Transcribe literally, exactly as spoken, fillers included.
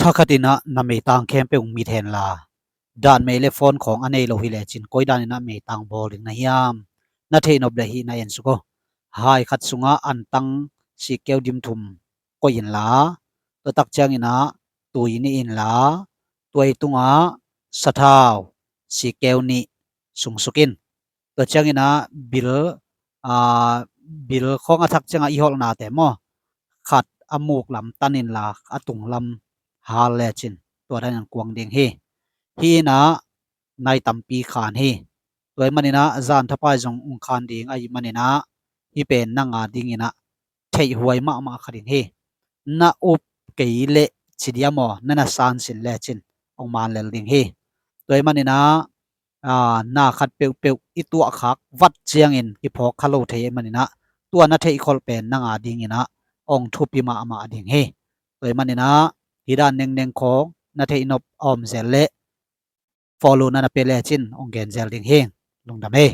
Pakhat in ah na meitang khempeuh mit hen la, dan mei le phone khawng a nei lo hi lecin koi dan in ah meitang bawl ding na hiam? Na theih nop le hih na en suk aw. Hai khat sungah antang sikkeu dim thum koih in la, tua tak ciangin ah tui nih in la, tua i tungah sathau sikkeu nih sungsuk in. Tua ciangin ah bil, aa, bil khawng a thak ciangah i holhnate maw, khat a muk lam tan in la, a tung lam hal lecin tua dan in kuang ding hi. Hih in ah nai tampi khan hi. Tua ahih manin ah zan thapai zong ung khan ding ahih manin ah hih pen nang a dingin ah theihhuai mahmah kha ding hi. Na up kei leh ci diam aw, na na sansin lecin ong man lel ding hi. Tua ahih manin ah, aa, na khat peuhpeuh i tuah khak vat ciangin kiphawk kha lo thei ahih manin ah tua na theihkholh pen nang a dingin ah ong thupi mahmah ding hi. Tua ahih manin ah hih dan nengneng khawng na theih nop a om zel leh follow na na pia lecin ong gen zel ding hi. Lungdam hi.